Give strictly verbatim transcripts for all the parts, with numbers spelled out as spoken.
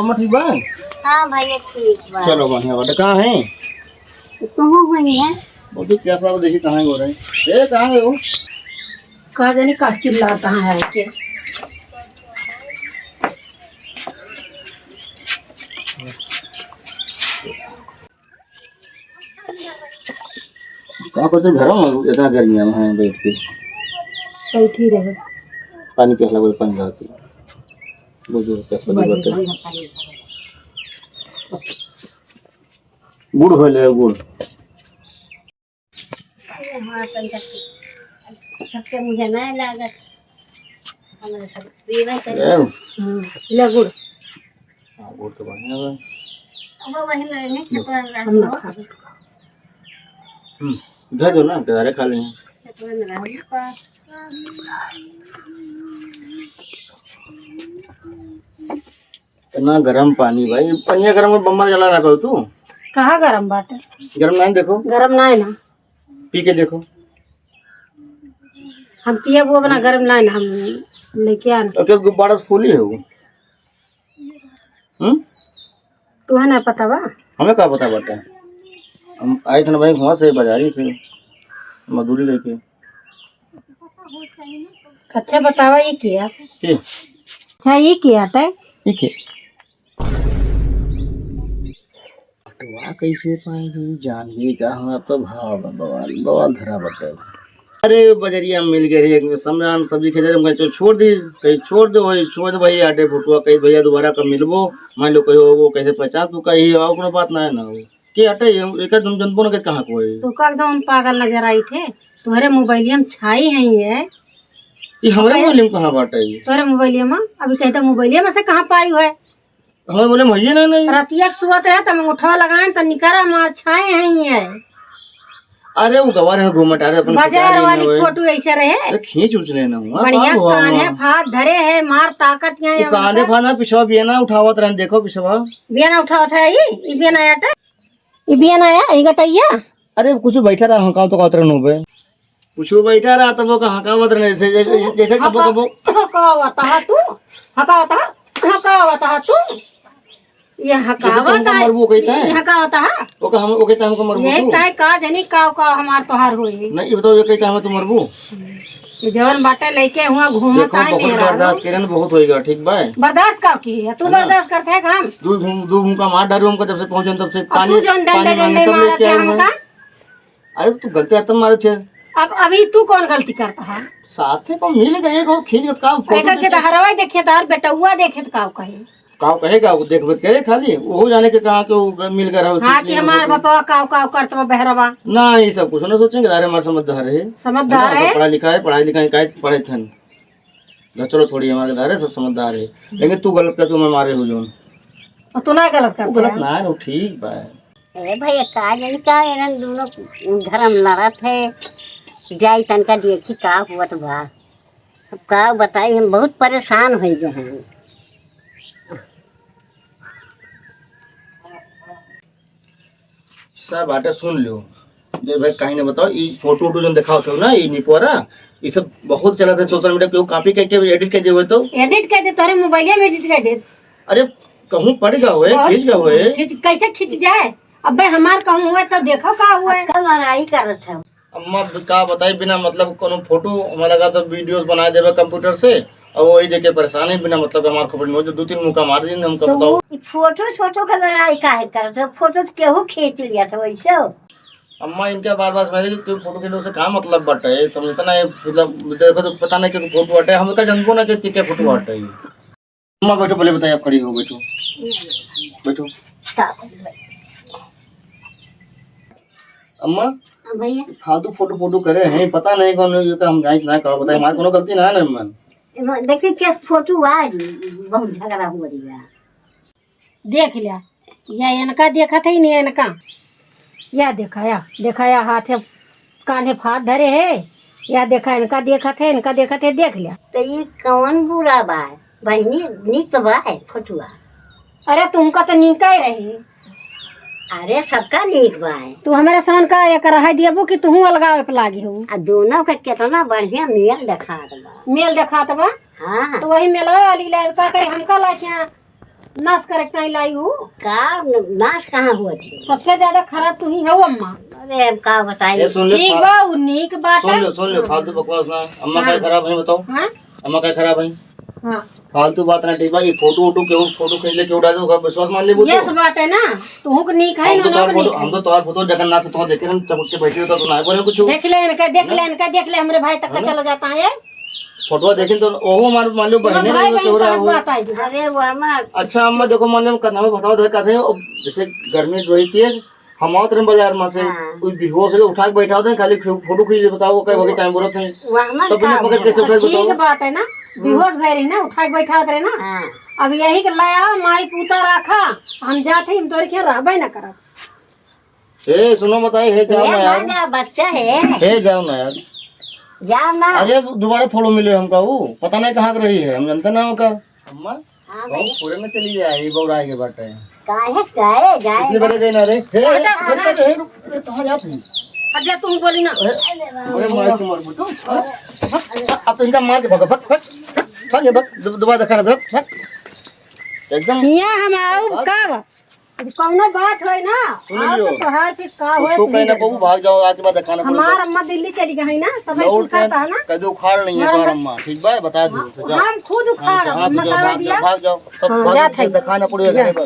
अम्मा ठीक बा? हाँ भैया, ठीक बा। चलो, बढ़िया बात। कहाँ है? कहूँ हुई है? वो तो क्या साहब, देखी कहाँ हो रहे हैं। ए, कहाँ गए हो? कहाँ जाने का चिल्लाता है के? का करते घर में इतना गर्मी में हैं बैठ के? बैठी रहे। पानी पियाला बोले, पानी लाओ। बुजुर्ग के सभी बाटे। गुड़ होले, गुड़। अरे हाँ, तनिका सबके मुँहे ना लागत। हमरा सब पीबे करी। ले। हम्म, ले गुड़। हाँ, गुड़ तो बढ़िया बा। अब वही में नहीं हम ना खाबे। हम्म, धर दो ना, हम तो अरे खा लेंगे। इतना गरम पानी भाई, पनिया गरम में बम्मा जला ना करो तू। कहाँ गरम बाटे? गरम ना है, देखो। गरम ना है ना। पी के देखो। हम पिए वो बना गरम ना है ना, हम लेके आना। तो क्या गुब्बारा से फूली है वो? हम्म? तुम्हें ना पता बा? हमें का पता बाटे? हम आए थे ना भाई, वहाँ से बाजारी से मजदूरी लेके। अच्छा बतावा, ये क्या? के? अच्छा, ये क्या है? ये के? बटवा कैसे पाई हुई जान ये का, हमारा तो भाव बा, बवाल, बवाल धरा बटे। अरे बजरिया में मिल गए रे, एक समझान सब्जी खेते, हम कहे, "चल छोड़ दे, कहीं छोड़ दे, वही छोड़ दे भाई, आटे फुटवा, कहीं भैया दोबारा कब मिलबो, मान लो कहीं हो, वो कैसे पहचान तू, कहीं हो, कोनो बात ना है ना हो।" के हटे, ये, एकर हम जनबो ना के कहाँ को है। तो का एकदम हम पागल नजर आई थे, तोहरे मोबाइलिया में छाई है ये। ये हमरे अबे मोबाइलिया में कहाँ बाटे ये? तोहरे मोबाइलिया में, अभी कहता मोबाइलिया में से कहाँ पाई है? हमरे मोबाइलिया में है ना, नहीं। रतिया के सुअत रहे, त हम उठवा लगाए, त निकरा मार छाए है ये। अरे वो गवार है, घूमट, अरे अपन बाजार खिंचा वाली लेना फोटो ऐसे रहे। अरे खींच उच लेना हुआ, बढ़िया बाबू, कान्हे हाँ। फात धरे है, मार ताकत यहाँ वो यहाँ कान्हे उनका। फात ना, पिछवा बिया ना उठावत रहन, देखो पिछवा। बिया ना उठावत है, ई, ई बिया ना आटा। ई बिया ना आया, ई गटैया। अरे, कुछ बैठा रहा, हकावत, हकावत रहन बे। कुछ बैठा रहा, तब वो का हकावत रहन, जैसे, जैसे, जैसे कबो, हका-, कबो। हकावत हा तू, हकावत हा, हकावत हा तू। ये हकावत हा, मरबू कहता है। ये हकावत हा। वो का हम, वो कहता है, हमको मरबू ये तू। ये का, का जानी, का, का हमार तोहार होई। नहीं, ये बताओ, ये कहता है, हमें तो मरबू। ये जवन बाटे लइके हुआ घूमत देखो, आए बहुत मेहरारू। बर्दाश्त करें, बहुत होइगा, ठीक बा? बर्दाश्त का की है? तू है ना? बर्दाश्त करत है काम? दू घूम-, दू घूम का मार डारू हमका, जब से पहुंचन तब से अब पानी, तू जौन पानी डंडे मांगे, डंडे सब मारत लेके है आए हमका? हैं। अरे तू गलती रहता मारे थे। अब अभी तू कौन गलती करता है? साथे पर मिल गए, एक और खींच के का फोटो एकर के देखे। तो हरवाई देखिए, तो हर बेटौआ देखे तो का कहे? काव कहेगा, वो देख मत करे खाली, वो जाने के कहाँ के वो मिल गया रहो, हाँ, किसी कि ने हमार वो बपवा काव काव करत बा बहरवा। ना, ये सब कुछ ना सोचेंगे, अरे हमारे समझदार है। समझदार है ना, है? तो पढ़ा लिखा है, पढ़ाई लिखाई काहे पढ़े थन। ना, चलो थोड़ी हमारे दारे सब समझदार है, लेकिन तू गलत कर, तू मैं मारे हो जोन। और तू ना गलत वो करते गलत हैं। ना है, वो ठीक बा। अरे भैया, का जानी का एनन दोनों धर्म लड़त है, जाई तनका देखी का हुआ तो बा। अब का बताई, हम बहुत परेशान हो गए हैं। सब बाटे सुन लो। दे भाई, कहीं ना बताओ, ई फोटो वोटो जौन देखावत हो ना, ई निपोरा, ई सब बहुत चलत है सोशल मीडिया पे, केहू कॉपी करके एडिट कर देवे तो। एडिट कर दे, तोरे मोबाइलिया में एडिट कर दे। अरे, कहूँ पड़ गया होए, बहुत खींच गया होए। खींच, कैसे खींच जाए? अबे हमार कहूँ हुए तो देखो का हुए। अब का लड़ाई करत है? अम्मा, ब-, का बताई, बिना मतलब कोनो फोटो हमें लगा तो वीडियोस बना देवे कंप्यूटर से, और वही देख के परेशान है, बिना मतलब के हमार खोपड़ी में जो दो तीन मुक्का मार दिन, हमका तो बताओ। वो ई फोटो छोटो का लड़ाई काहे करत हो? फोटो तो केहू खींच लिया था वैसे। अम्मा, इनके बार बार समझे कि तू फोटो खींचने से का मतलब बाटे, समझता ना है, मतलब देखो तो पता नहीं कि फोटो बाटे, हमका जानबो ना कि के फोटो बाटे। अम्मा बैठो, पहले बताइए, आप खड़ी हो, बैठो, बैठो। अम्मा, हाँ भैया। फालतू फोटो फोटो करे हैं, पता नहीं कौन, ये तो हम जाए कि ना, का बताए, हमारे कोनो गलती ना है ना, अम्मा। एमा देखिए, के फोटो आज बहुत झगड़ा हो रही है। देख लिया, या इनका देखत है, नहीं इनका। या देखा, या देखा, या हाथे कान्हे फात धरे है, या देखा, इनका देखत है, इनका देखत है, देख लिया। तो ये कौन बुरा बा? बहिनी, नीक बा फोटुआ। अरे, तुमका तो नीक ही रही। अरे, सबका नीक बा। तू हमारे सामन का एक रहा दियबू कि तुहू अलगावे पे लागी हो। आ दोनों के कितना बढ़िया मेल देखात बा। मेल देखात बा? हाँ। तो वही मेलवे वाली लायक का करे, हमका लायक यहाँ नाश करे के ताईं लाई हूँ। का न-, नाश कहाँ हुआ थे? सबसे ज्यादा खराब तू ही हो अम्मा। अरे, हम का बताई? ए, सुन ले, ठीक फा-, बा, उ नीक बात सुन है। ले, सुन ले, फालतू बकवास ना। अम्मा हाँ। का खराब है बताओ? हाँ? अम्मा का खराब है? हाँ। फालतू बात ना, ठीक बा? ये फोटो वोटो के, फोटो खींच ले, के उठा दे, ओकर विश्वास मान लेबू यस तू? बात है ना, तू के नीक है हम तो ना, तोहार फोटो, हम तो तोहार फोटो जगन्नाथ से तोहार देखे रहन, चमक के बैठे रहता तो ना बोले कुछ। देख ले इनका, देख ना? ले इनका, देख ले, हमरे भाई तक है का ना? चला जाता है। फोटो देखिन तो ओहो हमार मान लो बहने भाई नहीं बहन केहू का रहा हो। बात आई। अरे वो हमार अच्छा अम्मा देखो मान लो कन्हवा बताओ दे कहते हैं, जैसे गर्मी रही तेज, हम आवत रहे बाजार में से, हाँ। कोई बेहोश हो उठा के बैठा होते हैं, खाली फो-, फोटो खींच दे, बताओ, कई वक्त टाइम बोलत हैं। वो हमार तब बिना काम पकड़ है। कैसे उठा के ठीक बताओ? बात है ना, हम्म। बेहोश भय रही ना, उठा के बैठा होते रहे ना। हाँ। अब यही के लाया, माई पूता रखा, हम जात ही, हम तोरे के रहबे ना करब। ए, सुनो बताई, हे जाओ ए, ना यार। ना, बच्चा है। हे जाओ ना यार। जाओ ना। अरे दोबारा थोड़ो मिले हमका वो, पता नहीं कहाँ के रही है, हम जानते ना होगा। अम्मा, हाँ भाई। पूरे में चली जाए, ये बौरा के बाटे। काहे, काहे जाए पिछली ना? बार गई ना रे। हे, हे, हटा, हे, हटा। हे, हे, रुक, अरे कहाँ जात है? हट जा, तू बोली ना। अरे, अरे मार के मर तू। अब तो इनका मार के भगा, भग, भग, भग, ये भग, दु-, दोबारा देखा ना, भग, भग। एकदम। यहाँ हम आऊ कब? यदि कौनो बात होई ना, सुन आओ लियो। तो तोहार फिर का होए कुछो कुछ कहे ना नहीं। कहू, भाग जाओ, आज के बाद दिखाना पड़ेगा। हमार अम्मा दिल्ली चली गई ना, तब लौट पूछा के था ना। कदे उखाड़ नहीं है घर। तोहार अम्मा, ठीक बा, बता दो, हाँ, जाओ। हम खुद हाँ, उखाड़, हाँ, अम्मा जाओ, कहा भाग दिया। जाओ, भाग जाओ, सब हाँ, भाग जात जाओ, है। दिखाना पड़ेगा जा। घर पर।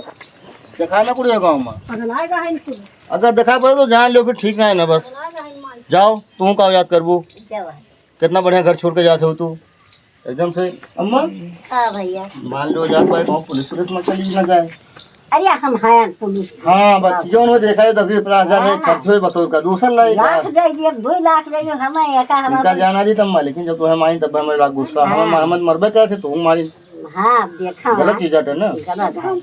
दिखाना पड़ेगा गाँव में। पगला गए हैं तू। अगर दिखा पड़े तो जान लो, फिर ठीक ना है ना, बस। पगला गए हैं माई। जाओ, तू का याद करबू। जाओ। कितना बढ़िया घर छोड़ के जात हो तू, एकदम से। अम्मा, हाँ भैया। मान लो जात भाई, कहूँ पुलिस पुलिस में चली ना जाए। अरे हम हैं पुलिस। हाँ, बस हाँ। जो उन्होंने देखा है, दस बीस पचास हजार है, हाँ, हाँ। खर्च हुए बस और का, दूसर लाई लाख का। जाइए, दो लाख जाइए, हमें ऐसा हमारा इनका जाना जी तब मालिक, जब तुम्हें मारी तब हमें लाख गुस्सा, हाँ। हमें, हमें मरबे करे थे, तू मारी। हाँ, अब देखा गलत हाँ। चीज आटे ना। गलत है।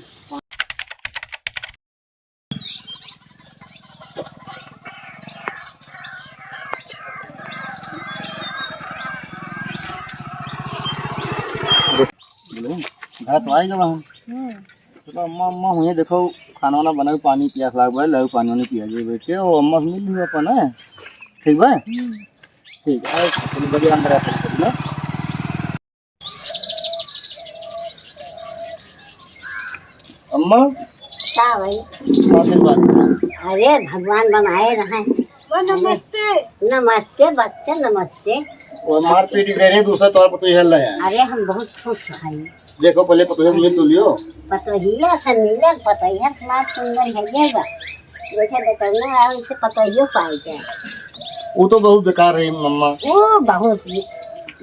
घर तो आई गवा हम। हम्म। चलो अम्मा, अम्मा हुई देखो, खाना वाना बनाओ, पानी पियास लाग बा, लाओ पानी वानी पिया जाए बैठ के, ओ अम्मा से मिल लियो अपन, है? ठीक बा? हम्म। ठीक है, चलो बढ़िया अंदर आते हैं, ना? अम्मा। का भाई? आशीर्वाद। अरे भगवान बनाए रहे। वो नमस्ते। नमस्ते बच्चा, नमस्ते। वो मारपीट करे, दूसरा तौर पर तो यह ले आए। अरे हम बहुत खुश हैं। देखो पहले पतोहिया से मिल तो लियो। पतोहिया से मिले, पतोहिया से मार सुंदर है ये बा। जैसे दुकान में आओ, उसे पतोहियो पाई जाए। वो तो बहुत बेकार है मम्मा। वो बहुत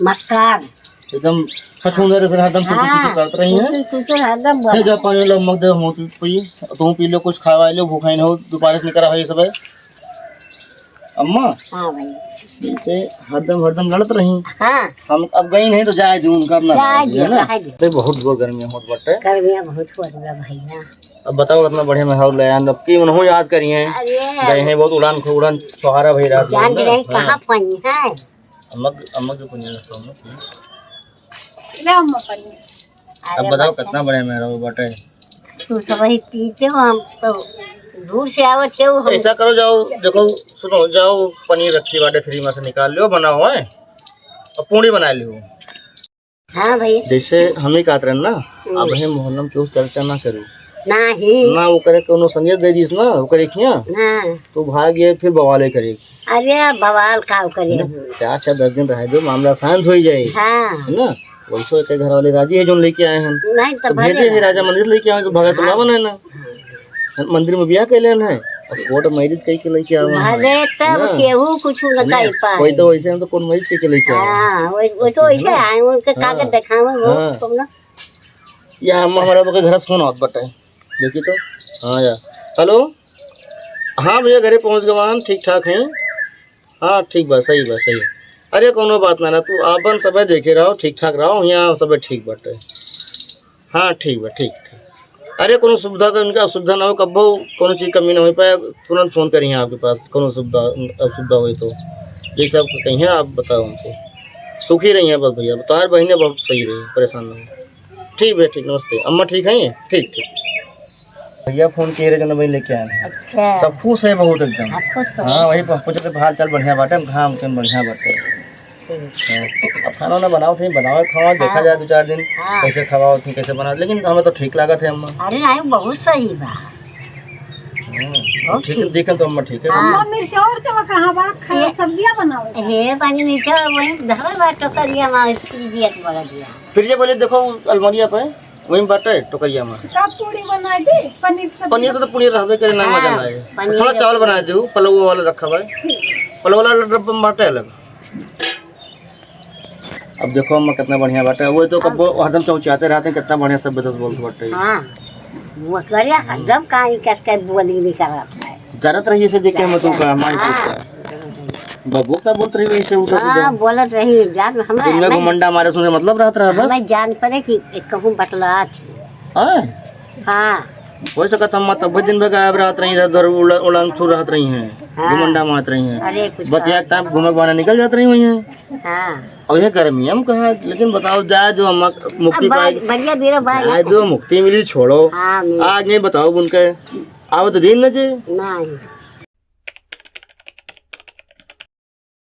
मक्कार। एकदम छछूंदर से हरदम तू, तू, तू, तू हाँ, करत रही है। तू, तू, तू, तू हरदम बोला। हे जा पानी लो, मग दे, हम पी, तुम पी लो, कुछ खावा लो, भूखा ही ना हो, दोपहर से निकला हो ये सब है। अम्मा, हाँ भाई। जैसे हरदम, हरदम लड़त रही। हाँ। हम अब गई नहीं तो जाए दे उनका अपना जाए दे, है ना? जाए दे। अरे बहुत जोर गर्मी होत बाटे। गर्मी बहुत होत बा भैया। अब बताओ इतना बढ़िया माहौल है, अब की उन्हों याद करी हैं। अरे। गए हैं बहुत उड़ान, उड़ान सहारा भाई रात में जान ना। रहे हाँ। कहाँ पानी है? अम्मा, अम्मा के पुनिया लगता हूँ। ले अम्मा पानी। अब अरे बताओ बाप रे। कितना बढ़िया मेहरारू बाटे। तू तो वही पीते हो, हम तो दूर से आवत हो, हम ऐसा करो, जाओ, देखो, सुनो, जाओ, पनीर रखी बाटे, फ्रीज में से निकाल लो, बनाओ, हैं? और पूड़ी बना लियो। हाँ भैया। जैसे हम ही कहत रहन ना, हम्म। अब हे मोहल्ला में केहू चर्चा ना करू। नाही। ना ओकरे कोनो संदेश दे दीस ना, ओकरे खिया। हाँ। तो भाग ये फिर बवाले करे। अरे बवाल का करे? है ना? चार, चार, दस दिन रह दो, मामला शांत हो जाए। हाँ। है ना? वैसे एक घर वाले राजी है, जोन लेके आए हैं। नहीं तो तो भले भेजे ना। है राजा मंदिर लेके आए, तो भगत हाँ। ना बनाए ना। हाँ। मंदिर में ब्याह कर लेना है, और कोर्ट मैरिज कह के लेके आवे हैं। अरे, तब ना? केहू कुछ न ना? कर पाए। कोई तो वैसे हम तो कोर्ट मैरिज कह के लेके आवे हैं। हाँ, वो, वो तो ठीक है वैसे ना? आए, उनके हाँ। कागज दिखावे, वो हाँ। तुम ना। या हम, हमारा बके घर से फोन आवत बटे। देखी तो। हाँ यार। हेलो। हाँ भैया, घरे पहुँच गवा हम, ठीक ठाक हैं। हाँ, ठीक बा, सही बा, सही। अरे, कोनो बात ना, ना, तू आपन सबे देखे रहो, ठीक ठाक रहो, यहाँ सबे ठीक बाटे। हाँ, ठीक बा, ठीक, ठीक। अरे, कोनो सुविधा का इनका असुविधा ना हो, कब्बो कोनो चीज कमी ना हो पाए, तुरंत फोन करिए आपके पास, कोनो सुविधा, असुविधा होई तो। जैसे आप कहिए, आप बताओ हमसे। सुखी रहिए बस भैया, तोहार बहिने बहुत सही रही, परेशान ना हो। ठीक भैया, ठीक, नमस्ते। अम्मा ठीक हैं? ठीक, ठीक। भैया फोन किए रहे, जौन भाई लेके आए हैं। अच्छा। सब खुश है बहुत एकदम। आप खुश हो? हाँ, वही प-, पूछे थे हाल चाल बढ़िया बाटे, हम कहा हमके बढ़िया बाटे। हाँ, अब खाना वाना बनावत ही, बनावत खावा, देखा हाँ। जाए दो चार दिन हाँ। कैसे खवावत ही, कैसे बनावत, लेकिन हमें तो ठीक लागत है अम्मा। अरे नहीं, बहुत सही बा। हम्म, बहुत ठीक है, ठीक। देखम तो अम्मा ठीक है। हाँ। अम्मा, मिर्चा उर्चा कहाँ बा? खा-, ये सब्जियाँ बनावे का। हे, पानी मिर्चा वही धरल बा टोकरिया में, फ्रिजिया के बगलिया। फ्रिजिया बोले, देखो अलमारिया पे, वही बाटे टोकरिया में। का पूरी बनाई दी, पनीर सब्जी? पनीर से तो पूरी रहबे करे, ना हाँ, मजा ना आए। पनीर थोड़ा चावल बनाई दू, पलवा वाला रखा बा। पलवा वाला डब्बा में बाटे अलग। अब देखो अम्मा कितना बढ़िया बाटे, वो तो कब्बो हरदम चौचियाते रहते हैं, कितना बढ़िया सब बदस बोलत बाटे। हाँ, वो करे हरदम काई करके बोली नहीं करत है। जरत रहिए से देखे हम तू का, माई हाँ। पूछता। बबू का बोलत रही वैसे उठा हाँ, सीधा। बोलत रही, जान हमरा दुनिया नहीं, घुमंडा मारे सुने मतलब रहत रहा बस। हमें जान पड़े कि कहूँ बतला थी। हाँ? हाँ। हो सकत हम तब दिन भर गायब रहत रही, इधर उधर उड़-, उड़ान छू रहत रही हैं। हाँ। घुमंडा मारत रही हैं। अरे कुछ बतिया बात। तब घूमे बहाने निकल जात रही हुई हैं। हाँ। और ये गर्मी हम कहा, लेकिन बताओ, जाए जो हम मुक्ति अब पाए, बढ़िया बीरो भाई। जाए जो मुक्ति मिली, छोड़ो। हाँ, मिली। आगे बताओ उनके, आओ तो दिन न जे। नहीं।